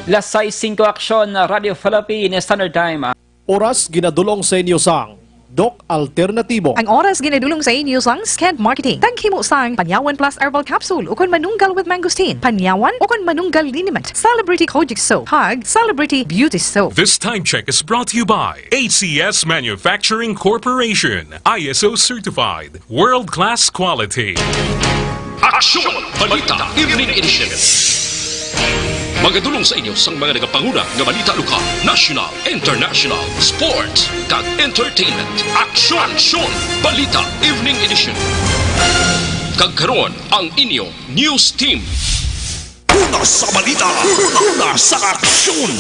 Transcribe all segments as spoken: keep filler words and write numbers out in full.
Las sais singko, Aksyon, Radyo Philippine Standard Time. Oras ginadulong sa inyo sang Doc Alternatibo. Ang oras ginadulong sa inyo sang Skent Marketing. Taghimo sang Panyawan Plus Herbal Capsule ukon Manunggal with Mangosteen, Panyawan ukon Manunggal Liniment, Celebrity Kojic Soap, kag Celebrity Beauty Soap. This time check is brought to you by A C S Manufacturing Corporation, I S O certified, world-class quality. Aksyon! Balita Evening Edition. Magadulong sa inyo sang mga nagapanguna nga balita lokal, national, international, sports, kag entertainment. Aksyon! Aksyon! Balita Evening Edition. Kag karon, ang inyo news team. Una sa balita, una sa aksyon.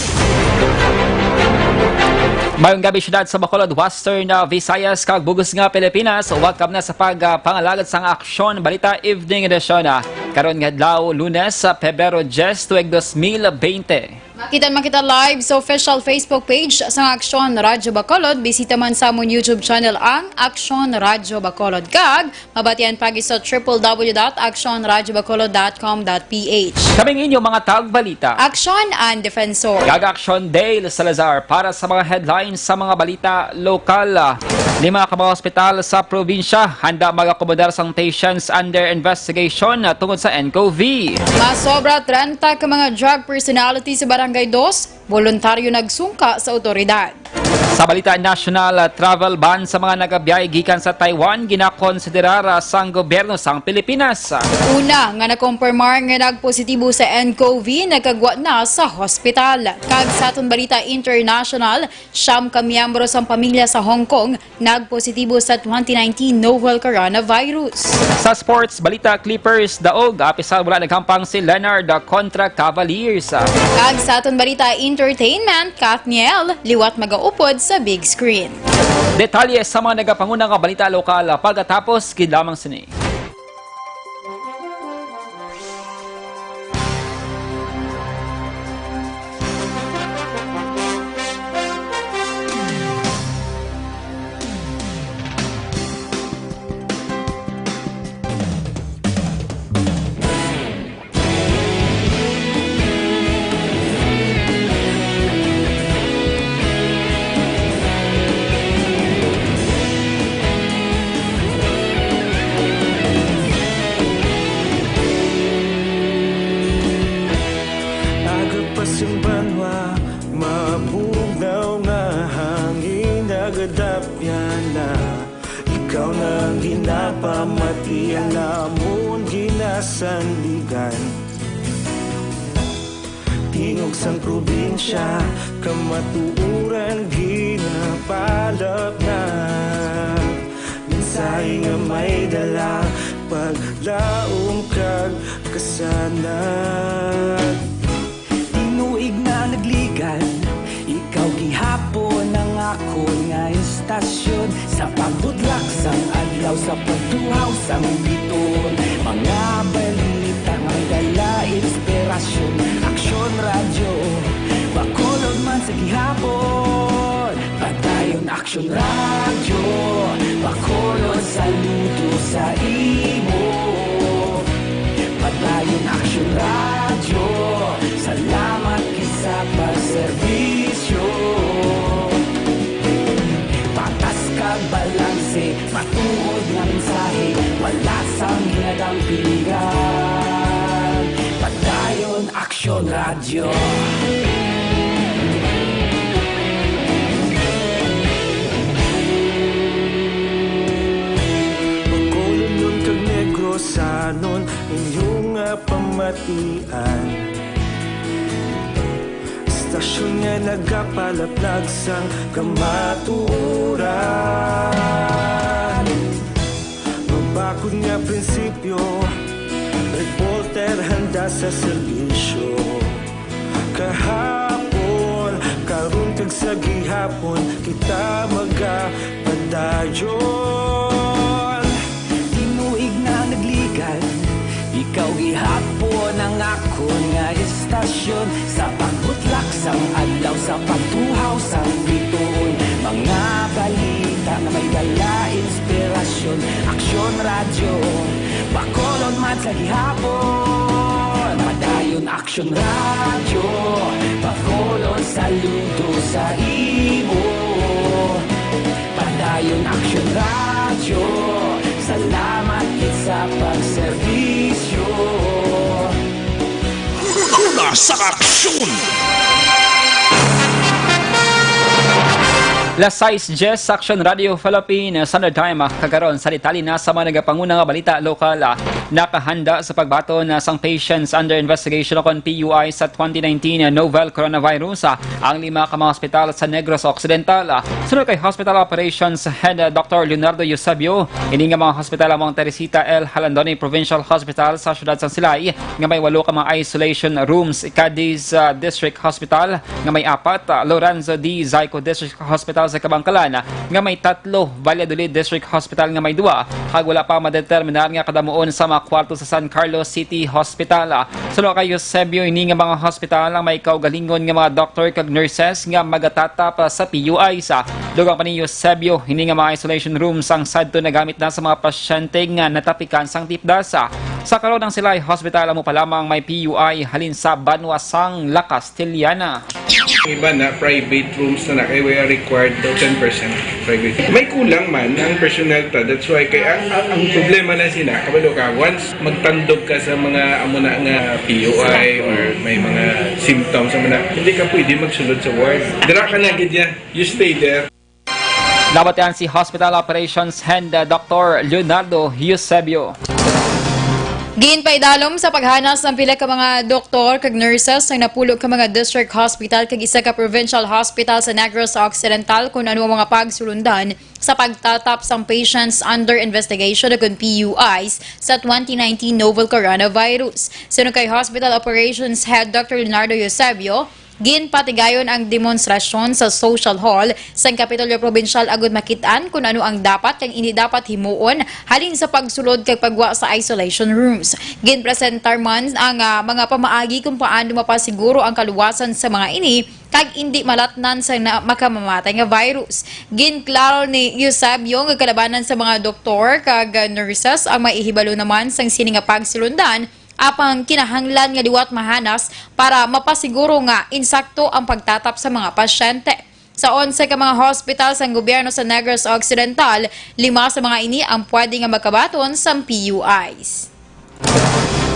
Mayong gabi, siyudad sa Bacolod, Western, ah, Visayas, kag bug-os nga Pilipinas. Welcome na sa pag, ah, pangalagad sang Aksyon Balita Evening Edition, ah, karon nga adlaw, Lunes, sa Pebrero diyes, tuig dos mil bente. Makita man kita live sa official Facebook page sang Aksyon Radyo Bacolod. Bisita man sa amon YouTube channel, ang Aksyon Radyo Bacolod, kag mabatian pa gid sa triple W dot aksyon radyo bacolod dot com dot P H. Kaming inyo mga tagbalita, Aksyon and Defensor, kag Aksyon Dale Salazar para sa mga headlines sa mga balita lokal. Lima ka mga hospital sa probinsya handa mag-akomodar sang patients under investigation tungod sa N C O V. Masobra trenta ka mga drug personality sa Barangay Dos, voluntaryo nagsungka sa awtoridad. Sa balita nasyonal, ah, travel ban sa mga nagabiyay gikan sa Taiwan ginakonsiderar, ah, sang gobyerno sang Pilipinas. Una nga nakumpirmar nga nagpositibo sa N C O V, nagkagwa na sa hospital. Kag sa aton balita international, siyam ka miyembro sang pamilya sa Hong Kong nagpositibo sa twenty nineteen novel coronavirus. Sa sports balita, Clippers daog, apisal wala naghampang si Leonard kontra Cavaliers. Kag sa aton balita entertainment, Kathniel liwat magaupod sa big screen. Detalye sa mga nagapanguna nga balita lokal pagkatapos gid lamang sini. Agapas ang banwa, mabugnaw nga hangin, nagadapyan na. Ikaw na ang ginapamati, ang amon ginasandigan. Tingog sang probinsya, kamatuoran ginapalapnag. Mensahe nga may dala, paglaom kag kasanag. Tinuig na nagligad, ikaw gihapon ang akon nga estasyon. Sa pagbudlak sang adlaw, sa pagtuhaw sang bituon, mga balita nga may dala inspirasyon. Aksyon Radyo, Bacolod man sa gihapon. Padayon Aksyon Radyo, Bacolod, saludo sa imo. Padayon Aksyon Radyo, salamat gid sa pagserbisyo. Patas kag balanse, matuod nga mensahe, wala sang ginadampigan. Padayon Aksyon Radyo. Bacolodnon kag Negrosanon, inyo nga pamatian. Estasyon nga nagapalaplag sang kamatuoran. Mabakod nga prinsipyo, reporter handa sa serbisyo. Kahapon, karon kag sa gihapon, kita magapadayon. Tinuig na nagligad, ikaw gihapon ang akon nga estasyon. Sa pagbutlak sang adlaw, sa pagtuhaw sang bituon, mga balita nga may dala inspirasyon. Aksyon Radyo, Bacolod man sa gihapon. Padayon Aksyon Radyo, sa aksyon. Las sais diyes sa Aksyon Radio Philippines Standard Time. Kag karon sa detalye na sa mga nagapanguna nga balita lokal, ah, nakahanda sa pagbaton, ah, sang patients under investigation o kon P U I sa twenty nineteen novel coronavirus, ah, ang lima ka mga hospital sa Negros Occidental. Ah, sunod kay Hospital Operations Head, ah, Doctor Leonardo Eusebio, ini nga mga hospital amo ang Teresita L. Jalandoni Provincial Hospital sa siyudad sang Silay, nga may walo ka mga isolation rooms, Cadiz, ah, District Hospital nga may apat, ah, Lorenzo D. Zayco District Hospital sa Kabankalan nga may tatlo, Valladolid District Hospital nga may duwa, kag wala pa madeterminar nga kadamuon sa mga kwarto sa San Carlos City Hospital. Suno kay Eusebio, ini nga mga hospital ang may kaugalingon nga mga doktor kag nurses nga magatatap sa P U Is. Dugang pa ni Eusebio, ini nga mga isolation rooms ang sadto nagamit na sa mga pasyente nga natapikan sang tipdas. Sa karon, ang Silay Hospital amo pa lamang may P U I halin sa banwa sang La Castellana. Ang iba na private rooms na na kay we are required daw ten percent private. May kulang man ang personnel ta. That's why kay ang, ang, ang problema na sila, kabalo ka, once magtandog ka sa mga amo na nga P U I or may mga symptoms amo na, hindi ka pwede magsulod sa ward. Dira ka na gid ya. You stay there. Nabatian si Hospital Operations Head, uh, Doctor Leonardo Eusebio. Ginpaidalom sa paghanas ang pila ka mga doktor kag nurses sa napulo ka mga district hospital kag isa ka provincial hospital sa Negros Occidental kung ano ang mga pagsulundan sa pagtatap sang patients under investigation o kon P U Is sa twenty nineteen novel coronavirus. Suno kay Hospital Operations Head Doctor Leonardo Eusebio, ginpatigayon ang demonstrasyon sa Social Hall sang Kapitolyo Probinsyal agud makit-an kun ano ang dapat kag indi dapat himuon halin sa pagsulod kag pagwa sa isolation rooms. Ginpresentar man ang, ah, mga pamaagi kung paano mapasiguro ang kaluwasan sa mga ini kag indi malatnan sa na-, makamamatay nga virus. Ginklaro ni Eusebio nga kalabanan sa mga doktor kag, ah, nurses ang maihibalo naman sang sini nga pagsulundan, apang kinahanglan nga liwat mahanas para mapasiguro nga insakto ang pagtatap sa mga pasyente. Sa onse ka mga hospital sang gobyerno sa Negros Occidental, lima sa mga ini ang pwede nga makabaton sang P U Is.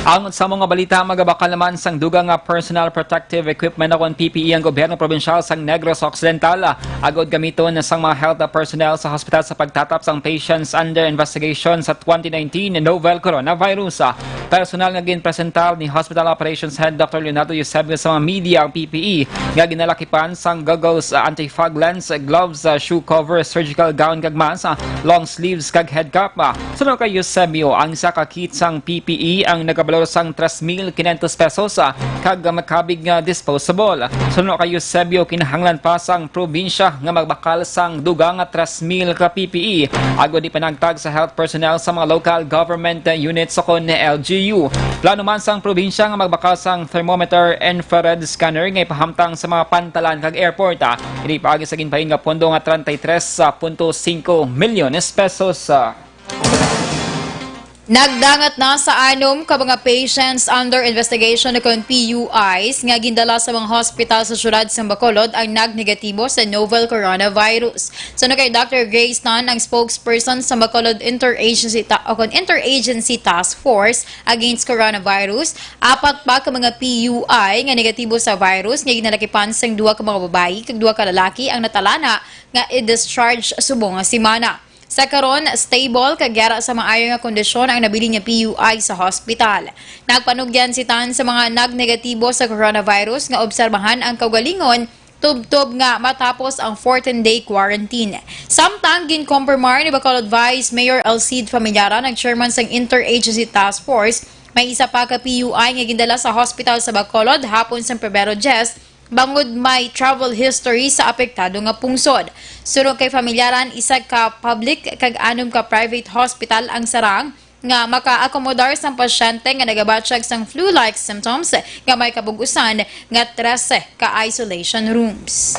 Ang sa mga balita, magabakal naman sang dugang nga personal protective equipment o kon P P E ang gobyerno probinsyal sang Negros Occidental, agod gamiton sang mga health personnel sa hospital sa pagtatap sang patients under investigation sa twenty nineteen novel coronavirus. Personal nga ginpresentar ni Hospital Operations Head Doctor Leonardo Eusebio sa mga media ang P P E nga ginalakipan sang goggles, anti-fog lens, gloves, shoe cover, surgical gown kag mask, long sleeves kag head cap. Suno kay Eusebio, ang isa ka kit sang P P E ang nagabalor sang tres mil quinientos pesos, kag makabig nga disposable. Suno kay Eusebio, kinahanglan pa sang probinsya nga magbakal sang dugang nga tres mil ka P P E, agod ipanagtag sa health personnel sa mga local government units o kon L G U. Plano man sang probinsya nga magbakal sang thermometer, infrared scanner nga ipahamtang sa mga pantalan kag airport. Ini paagi sa ginbahin nga pondo nga treinta y tres punto cinco milyones pesos. Nagdangat na sa anom ka mga patients under investigation o kon P U Is nga gindala sa mga hospital sa siyudad sa Bacolod ang nagnegatibo sa novel coronavirus. Suno kay Doctor Grace Tan, ang spokesperson sa Bacolod Interagency Ta-, o kon Interagency Task Force Against Coronavirus, apat pa ka mga P U I nga negatibo sa virus nga ginalakipan sang duha ka mga babayi kag duha ka lalaki ang natalana nga i-discharge subong nga semana. Sa karon, stable kag yara sa maayo nga kondisyon ang nabilin nga P U I sa hospital. Nagpanugyan si Tan sa mga nagnegatibo sa coronavirus nga obserbahan ang kaugalingon tubtob nga matapos ang fourteen-day quarantine. Samtang ginkompirmar ni Bacolod Vice Mayor Alcide Familiaran, ang chairman sang Interagency Task Force, may isa pa ka P U I nga gindala sa hospital sa Bacolod hapon sang Pebrero diyes, bangod may travel history sa apektado nga pungsod. Suno kay Familiaran, isa ka public kag anom ka private hospital ang sarang nga makaakomodar sang pasyente nga nagabatyag sang flu-like symptoms nga may kabug-usan nga trese ka isolation rooms.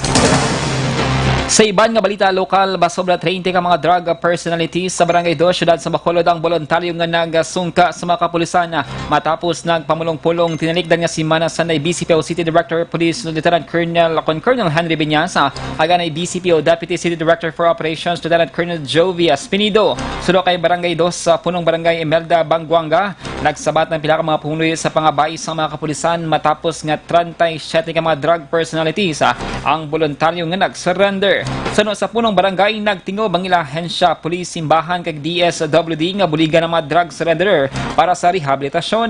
Sa iban nga balita lokal, masobra treinta ka mga drug personalities sa Barangay Dos, siyudad sa Bacolod, ang boluntaryo nga nagasungka sa mga kapulisan matapos nagpamulong-pulong tinalikdan nga semana sa nay B C P O City Director Police Lieutenant Colonel, kon Colonel Henry Viñas, ag anay B C P O Deputy City Director for Operations Lieutenant Colonel Jovi Aspinido. Suno kay Barangay Dos, sa punong barangay Imelda Banguanga, nagsabat ang pila ka mga pumuluyo sa pangabay sa mga kapulisan matapos nga treinta y siete ka mga drug personalities, ah, ang boluntaryo nga nag-surrender. Suno sa punong barangay, nagtingob ang ila ahensya, pulis, simbahan, kag D S W D nga buligan ang mga drug surrenderer para sa rehabilitasyon.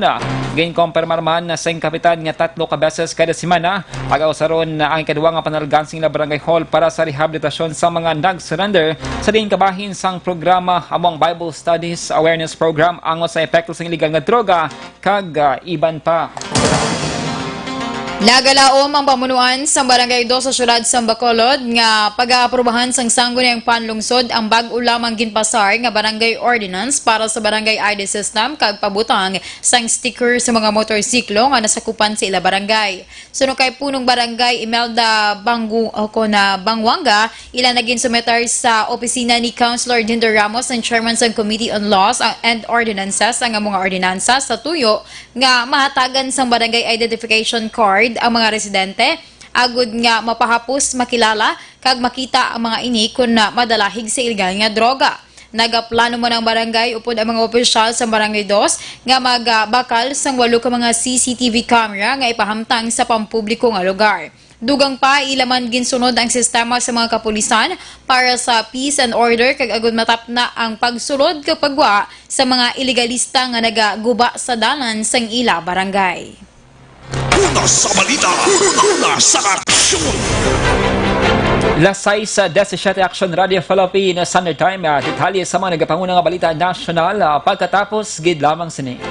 Ginkompirmar man sa kapitan nga tatlo ka beses kada semana, aga usaron ang ikaduha nga panalgan sa ila barangay hall para sa rehabilitasyon sa mga nag-surrender. Sa diin kabahin sang programa, amo ang Bible Studies Awareness Program, angot sa epekto sang iligal nga droga, kag, ah, iban pa. Nagalaom ang pamunuan sa Barangay Dos sa siyudad sa Bacolod nga pag-aaprubahan sang Sangguniang Panlungsod ang bag-o lamang ginpasar nga Barangay Ordinance para sa Barangay I D system kag pabutang sang sticker sa mga motorsiklo nga nasakupan sa ila barangay. Suno kay Punong Barangay Imelda Bangu-, o kon, ah, Banguanga, ila na ginsumetar sa opisina ni Councilor Dindo Ramos, ang chairman sang Committee on Laws, ah, and Ordinances ang mga ordinansa sa tuyo nga mahatagan sang barangay identification card ang mga residente, agud nga mapahapos makilala kag makita ang mga ini kon, ah, madalahig sa iligal nga droga. Nagaplano man ang barangay upod ang mga opisyal sa Barangay Dos nga magabakal sang walo ka mga C C T V camera nga ipahamtang sa pampubliko nga lugar. Dugang pa, ila man ginsunod ang sistema sa mga kapulisan para sa peace and order kag agud matapna ang pagsulod kag pagwa sa mga ilegalista nga nagaguba sa dalan sang ila barangay. Una sa balita, una sa aksyon. Las sais, ah, disisiete, Aksyon Radio Philippines Standard Time. Ah, detalye sa mga nagapanguna nga balita nasyonal, ah, pagkatapos gid lamang sini.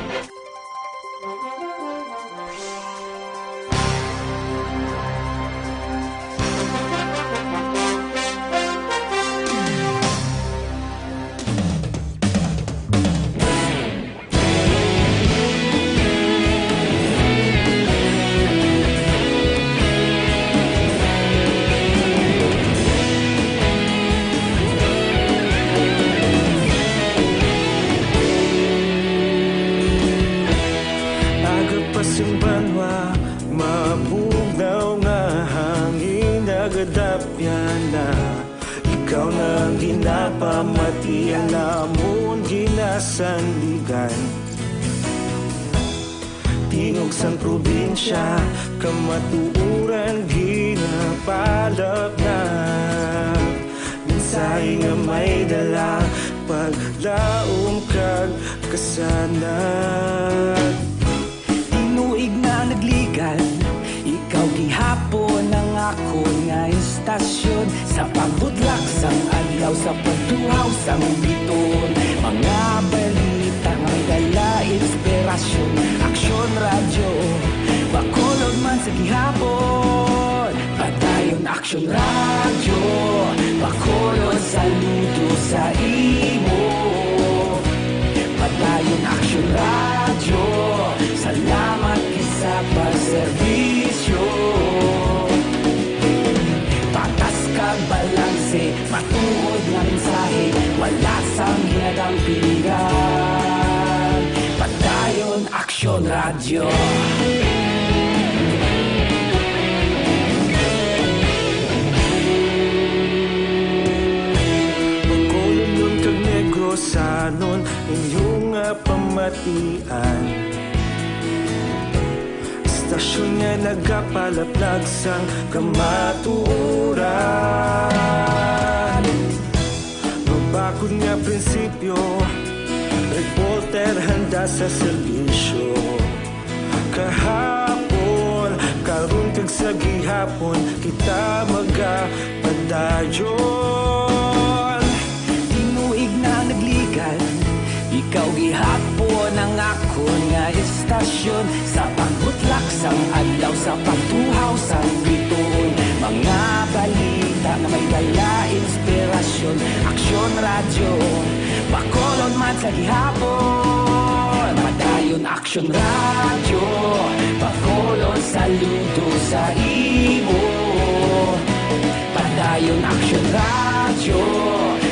Aga pa sang banwa, mabugnaw nga hangin nagadapyan na. Ikaw na ang ginapamati, ang amon ginasandigan. Tingog sang probinsya, kamatuoran ginapalapnag. Mensahe nga may dala, paglaom kag kasanag. Tinuig na nagligan, ikaw gihapon ang akon nga istasyon. Sa pagbutlak sang adlaw, sa pagtuhaw sang biton, mga balita nga may dala inspirasyon. Aksyon Radyo, Bacolod man sa gihapon. Padayon Aksyon Radyo, Bacolod, saludo sa imo. Padayon Aksyon Radyo, salamat gid sa pagserbisyo. Patas kag balanse, matuod nga mensahe, wala sang ginadampingan. Padayon Aksyon Radyo. Bacolodnon kag Negrosanon, inyo nga pamatian. Istasyon nga nagapalaplag sang kamatuoran. Mabakod nga prinsipyo, reporter handa sa serbisyo. Kahapon, karon kag sa gihapon, kita magapadayon. Tinuig na nagligan, ikaw gihapon ang akon nga istasyon. Sa pagbutlak sang adlaw, sa pagtuhaw sang bituon, mga balita nga may dala inspirasyon. Aksyon Radyo, Bacolod man sa gihapon. Padayon Aksyon Radyo, Bacolod, saludo sa imo. Padayon Aksyon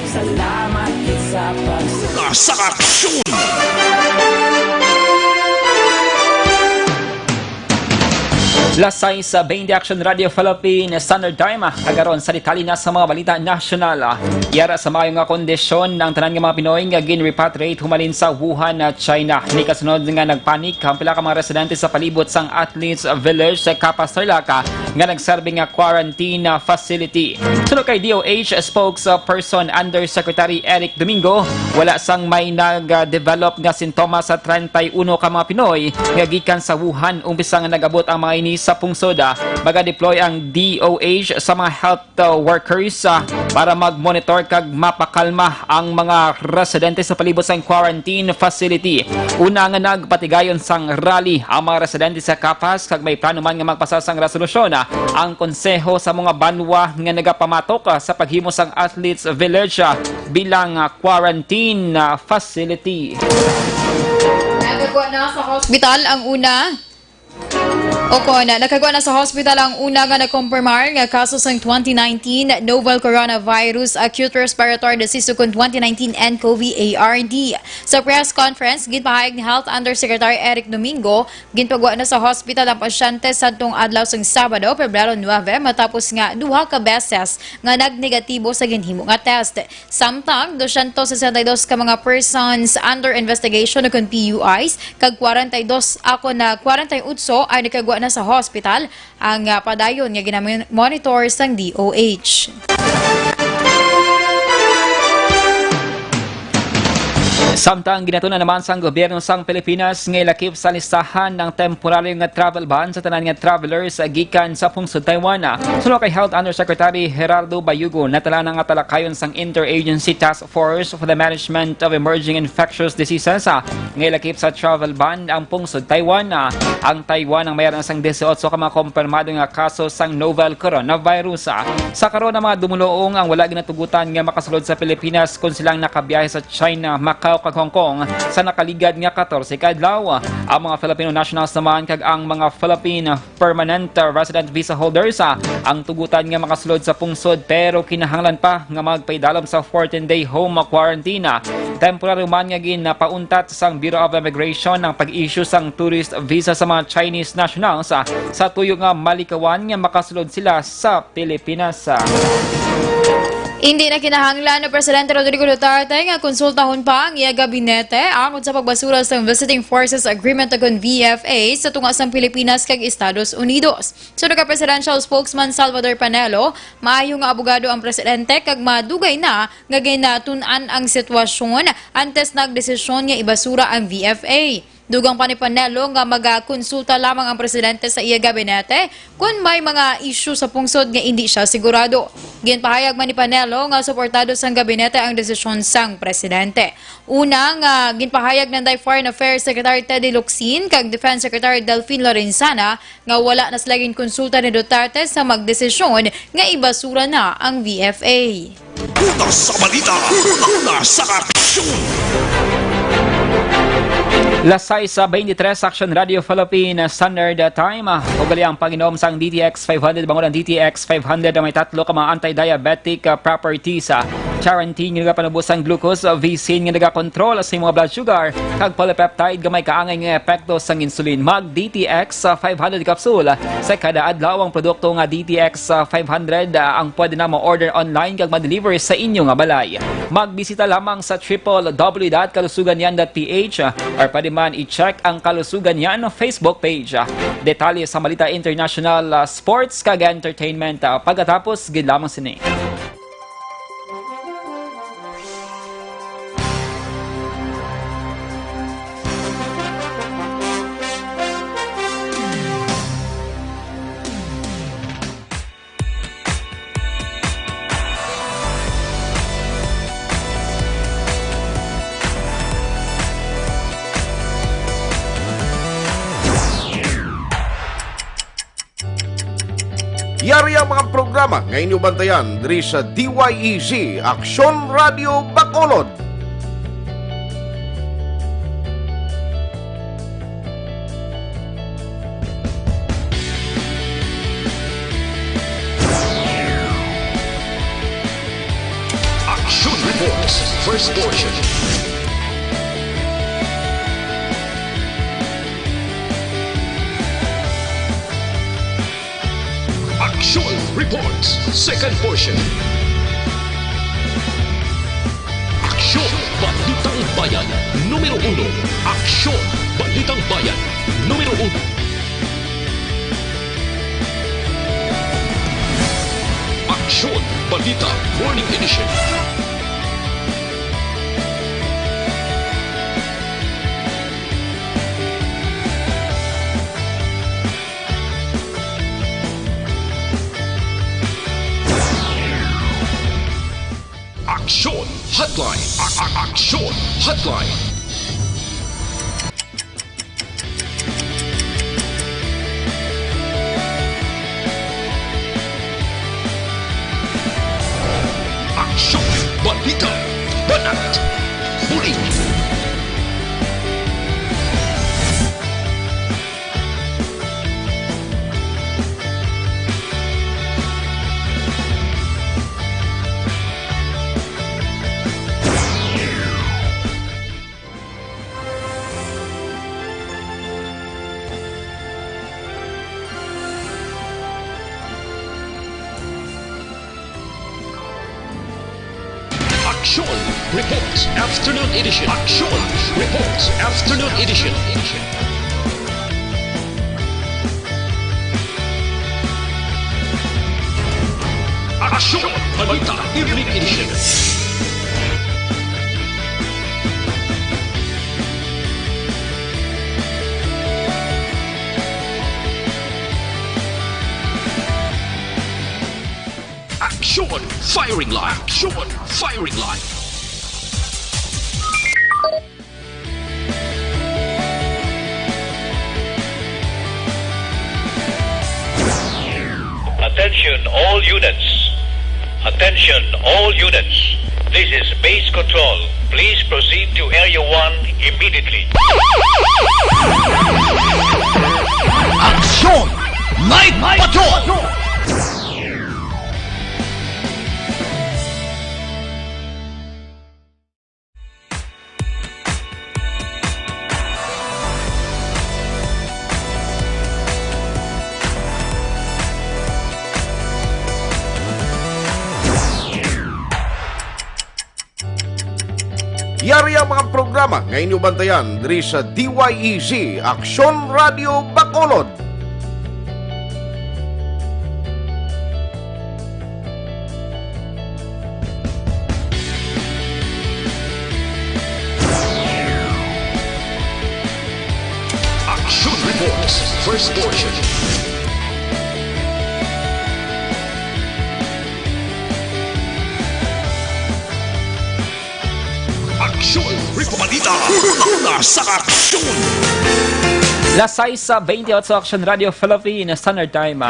Salamat sa pag- Una sa aksyon. Las sais bente, Action Radio Philippine Standard Time. Kag karon sa detalye na sa mga balita nasyonal. Yara sa maayo nga kondisyon ang tanan nga mga Pinoy nga gin-repatriate humalin sa Wuhan, China. Ni kasunod nga nagpanik ang pila ka mga residente sa palibot sang Athletes Village sa Capas, Tarlac, nga nagserbi nga quarantine facility. Suno kay D O H spokesperson Undersecretary Eric Domingo, wala sang may nag-develop nga sintomas sa treinta y uno ka mga Pinoy nga gikan sa Wuhan umpisa nga nag-abot ang mga ini sa pungsod. Maga-deploy ang D O H sa mga health, uh, workers, uh, para mag-monitor kag mapakalma ang mga residente sa palibot sang quarantine facility. Una nga nagpatigayon sang rally ang mga residente sa Capas kag may plano man nga magpasa sang resolusyon, uh, ang konseho sa mga banwa nga nagapamatok, uh, sa paghimo sang Athletes Village, uh, bilang, uh, quarantine, uh, facility. Nagagwa na sa hospital ang una. O kon, nakagwa na sa hospital ang una nga nakumpirmar nga kaso sang twenty nineteen novel coronavirus acute respiratory disease, o kon twenty nineteen nCoV A R D. Sa press conference, ginpahayag ni Health Undersecretary Eric Domingo, ginpagwa na sa hospital ang pasyente sadtong adlaw sang Sabado, Pebrero nuebe, matapos nga duha ka beses nga nagnegatibo sa ginhimo nga test. Samtang, dosyentos sesenta y dos ka mga persons under investigation o kon P U Is, kag kwarenta y dos ako na kwarenta y otso ay nakagwa na sa hospital, ang, ah, padayon nga ginamonitor sang D O H. Samtang, ginatuna naman sang gobyerno sang Pilipinas nga ilakip sa listahan ang temporaryo nga travel ban sa tanan nga travelers gikan sa pungsod Taiwan. Suno kay Health Undersecretary Gerardo Bayugo, natala na nga talakayon sang Interagency Task Force for the Management of Emerging Infectious Diseases, ah, nga ilakip sa travel ban ang pungsod Taiwan. Ah, ang Taiwan ang mayroon sang dieciocho ka mga kumpirmado nga kaso sang novel coronavirus. Ah, sa karon, ang mga dumuluong ang wala ginatugutan nga makasulod sa Pilipinas kon silang nakabiyahe sa China, Macau, kag Hong Kong sa nakaligad nga katorse ka adlaw. Ang mga Filipino nationals naman kag ang mga Philippine permanent, uh, resident visa holders, uh, ang tugutan nga makasulod sa pungsod, pero kinahanglan pa nga magpaidalom sa fourteen-day home quarantine. Temporaryo man nga ginapauntat sang Bureau of Immigration ang pag-issue sang tourist visa sa mga Chinese nationals, uh, sa tuyo nga malikawan nga makasulod sila sa Pilipinas. Indi na kinahanglan ni Presidente Rodrigo Duterte nga konsultahon pa ang iya gabinete angod sa pagbasura sang Visiting Forces Agreement o kon V F A sa tunga sang Pilipinas kag Estados Unidos. Suno kay Presidential Spokesman Salvador Panelo, maayo nga abogado ang presidente kag madugay na nga ginatun-an ang sitwasyon antes nagdesisyon nga ibasura ang V F A. Dugang pa ni Panelo nga magakonsulta lamang ang presidente sa iya gabinete kon may mga isyu sa pungsod nga indi siya sigurado. Ginpahayag man ni Panelo nga suportado sang gabinete ang desisyon sang presidente. Una nga ginpahayag nanday Foreign Affairs Secretary Teddy Locsin kag Defense Secretary Delfin Lorenzana nga wala na sila ginkonsulta ni Duterte sa magdesisyon nga ibasura na ang V F A. Una sa balita, una sa aksyon. Las sais bente tres, Action Radio Philippine Standard Time. Ug gali ang pag-inom sang D T X five hundred, bangod ang D T X five hundred ang may tatlo ka mga anti-diabetic, ah, properties, ah. Charantin nga nagapanubos sang glucose, ah, Vicin nga nagakontrol sa imong blood sugar, kag polypeptide nga may kaangay nga epekto sang insulin. Mag D T X, ah, five hundred capsule sa kada adlaw. Ang produkto nga D T X, ah, five hundred, ah, ang pwede na ma-order online kag ma-deliver sa inyo nga balay. Magbisita lamang sa triple W dot kalusugan yan dot P H, ah, or pwede man i-check ang Kalusugan Yan Facebook page. Ah, detalye sa balita international, ah, sports kag entertainment, ah, pagkatapos gid lamang sini. Yari ang mga programa nga inyo bantayan diri sa D Y E Z, Aksyon Radio Bacolod. First portion. Aksyon Reports, second portion. Aksyon, Balitang Bayan, numero uno. Aksyon, Balitang Bayan, numero uno. Aksyon, Balita, Morning Edition. Aksyon Hotline. A- a- Aksyon Hotline. Aksyon, Balita, Banat, Bulig. Aksyon Reports Afternoon Edition. Aksyon Reports Afternoon Edition. Aksyon Balita Evening Edition. Aksyon Firing Line. Aksyon Firing Line. Attention all units. Attention all units. This is base control. Please proceed to Area one immediately. Aksyon! Night Patrol! Yari ang mga programa nga inyo bantayan diri sa D Y E Z, Aksyon Radio Bacolod. Action Reports, first portion. Aksyon Report. Balita, una sa aksyon. Las sais sa twenty-eight sa Aksyon Radio Philippines Standard Time.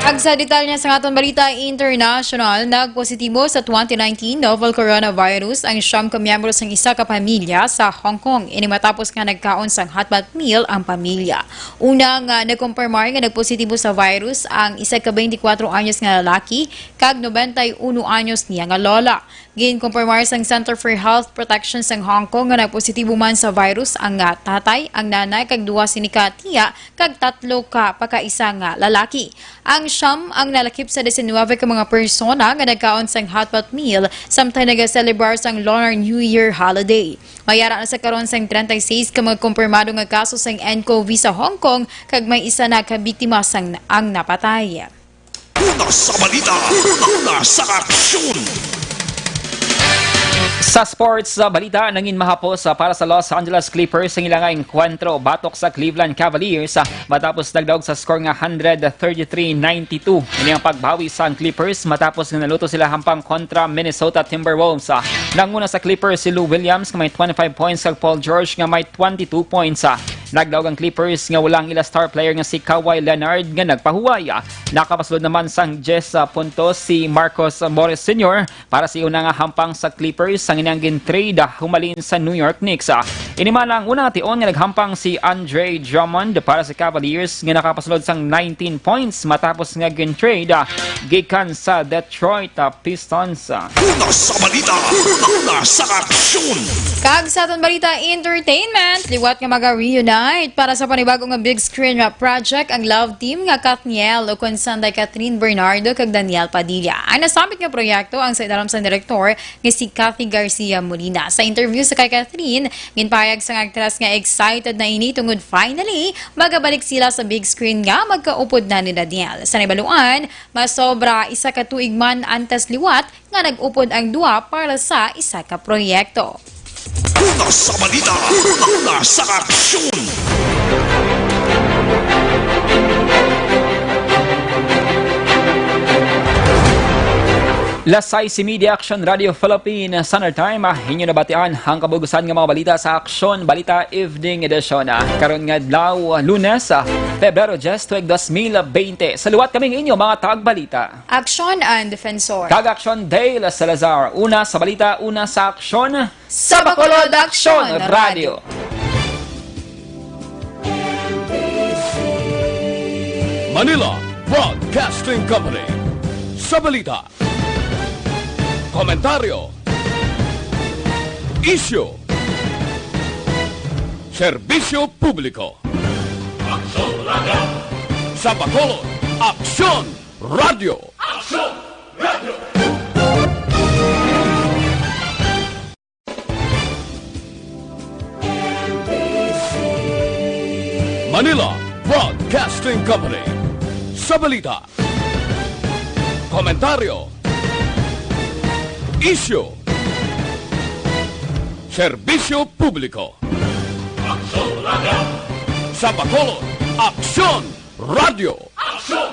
Ag sa detalye sa aton balita international, nagpositibo sa twenty nineteen novel coronavirus ang siyam ka miyembro sang isa ka pamilya sa Hong Kong. Ini matapos nga nagkaon sang hotpot meal ang pamilya. Una nga nagkumpirmar nga nagpositibo sa virus ang isa ka twenty-four anyos nga lalaki kag nobenta y uno anyos niya nga lola. Ginkumpirmar sang Center for Health Protection sang Hong Kong nga nagpositibo man sa virus ang, ah, tatay, ang nanay, kag duha sini ka tiya, kag tatlo ka pakaisa nga lalaki. Ang siyam ang nalakip sa diecinuebe ka mga persona nga nagkaon sang hotpot meal samtang nagaselebrar sang Lunar New Year holiday. May ara na sa karon sang treinta y seis ka mga kumpirmado nga kaso sang N C O V sa Hong Kong, kag may isa na ka biktima sang ang napatay. Una sa balita, una sa aksyon. Sa sports, sa balita, nangin mahapos, ah, para sa Los Angeles Clippers ang ila nga engkwentro batok sa Cleveland Cavaliers, ah, matapos nagdaog sa score nga hundred thirty-three ninety-two. Ini ang pagbawi sang Clippers matapos nga naluto sila hampang kontra Minnesota Timberwolves, ah. Nanguna sa Clippers si Lou Williams nga may twenty-five points kag Paul George nga may twenty-two points, ah. Nagdaog ang Clippers nga wala ang ila star player nga si Kawhi Leonard nga nagpahuway. Nakapasulod naman sang diyes puntos si Marcus Morris Senior para sa una nga hampang sa Clippers, ang iyang gin-trade humalin sa New York Knicks. Ini man ang una nga tion nga naghampang si Andre Drummond para sa Cavaliers nga nakapasulod sang nineteen points matapos nga gin-trade, ah, gikan sa Detroit, ah, Pistons. Una sa balita, una sa aksyon. Kag sa aton balita, entertainment, liwat nga maga-reunite para sa panibago nga big screen nga project ang love team nga Kathniel, o kon Sanday Catherine Bernardo kag Daniel Padilla. Ang nasambit nga proyekto ang sa ilarom sang direktor nga si Cathy Garcia Molina. Sa interview sa kay Catherine, ginpahayag sang aktres nga excited na ini tungod finally magabalik sila sa big screen nga magkaupod na ni Daniel. Sa nahibaluan, masobra isa ka tuig man antes liwat nga nag-upod ang duha para sa isa ka proyekto. Una sa balita, una sa aksyon. Las sais y media, Aksyon Radio Philippine Standard Time. Ah, inyo nabatian ang kabug-usan nga mga balita sa Aksyon Balita Evening Edition. Ah, karon nga adlaw, Lunes, ah, Pebrero diyes, tuig dos mil bente. Sa liwat kami ang inyo mga tagbalita. Aksyon and Defensor. Kag Aksyon Dale Salazar. Una sa balita, una sa aksyon. Sa Bacolod, Aksyon Radio. Manila Broadcasting Company. Sa balita, komentaryo, isyu, serbisyo publiko. Aksyon Radio. Sa Bacolod, Aksyon Radio. Aksyon Radio. Manila Broadcasting Company. Sa balita, komentaryo, isyu, serbisyo publiko. Aksyon Radio. Sa Bacolod, Aksyon Radio. Aksyon